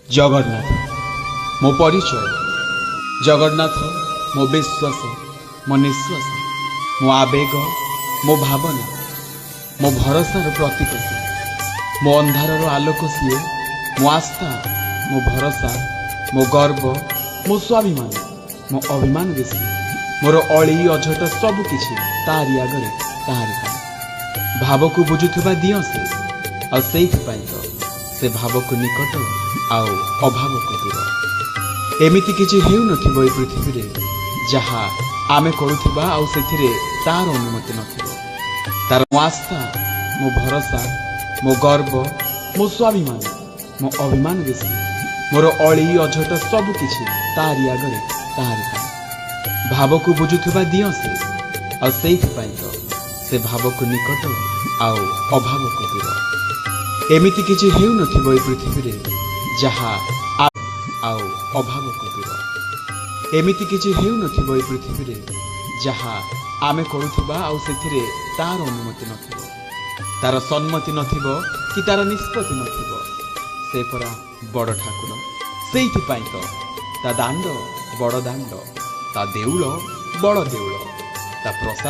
ଜଗନ୍ନାଥ ମୋ ପରିଚୟ, ଜଗନ୍ନାଥ ମୋ ବିଶ୍ୱାସ, ମୋ ନିଶ୍ୱାସ, ମୋ ଆବେଗ, ମୋ ଭାବନା, ମୋ ଭରସାର ପ୍ରତୀକ ସିଏ। ମୋ ଅନ୍ଧାରର ଆଲୋକ ସିଏ, ମୋ ଆସ୍ଥା, ମୋ ଭରସା, ମୋ ଗର୍ବ, ମୋ ସ୍ୱାଭିମାନ, ମୋ ଅଭିମାନ ବି ସିଏ। ମୋର ଅଳି ଅଝଟ ସବୁ କିଛି ତାରି ଆଗରେ, ତାରି ପାଇଁ। ଭାବକୁ ବୁଝୁଥିବା ଦିଅଁ ସେ, ଆଉ ସେଇଥିପାଇଁ ତ ସେ ଭାବକୁ ନିକଟ ଆଉ ଅଭାବକୁ ଦୂର। ଏମିତି କିଛି ହେଉନଥିବ ଏ ପୃଥିବୀରେ, ଯାହା ଆମେ କରୁଥିବା ଆଉ ସେଥିରେ ତାର ଅନୁମତି ନଥିବ। ତାର ମୋ ଆସ୍ଥା, ମୋ ଭରସା, ମୋ ଗର୍ବ, ମୋ ସ୍ୱାଭିମାନ, ମୋ ଅଭିମାନ ବି ସିଏ। ମୋର ଅଳି ଅଝଟ ସବୁ କିଛି ତାରି ଆଗରେ, ତାରି ପାଇଁ। ଭାବକୁ ବୁଝୁଥିବା ଦିଅଁ ସେ, ଆଉ ସେଇଥିପାଇଁ ତ ସେ ଭାବକୁ ନିକଟ ଆଉ ଅଭାବକୁ ଦୂର। ଏମିତି କିଛି ହେଉନଥିବ ଏ ପୃଥିବୀରେ, ଯାହା ଆଉ ଅଭାବକୁ ଦୂର। ଏମିତି କିଛି ହେଉନଥିବ ଏ ପୃଥିବୀରେ, ଯାହା ଆମେ କରୁଥିବା ଆଉ ସେଥିରେ ତାର ଅନୁମତି ନଥିବ, ତାର ସମ୍ମତି ନଥିବ କି ତାର ନିଷ୍ପତ୍ତି ନଥିବ। ସେ ପରା ବଡ଼ ଠାକୁର। ସେଇଥିପାଇଁ ତ ତା ଦାଣ୍ଡ ବଡ଼ ଦାଣ୍ଡ, ତା ଦେଉଳ ବଡ଼ ଦେଉଳ, ତା ପ୍ରସାଦ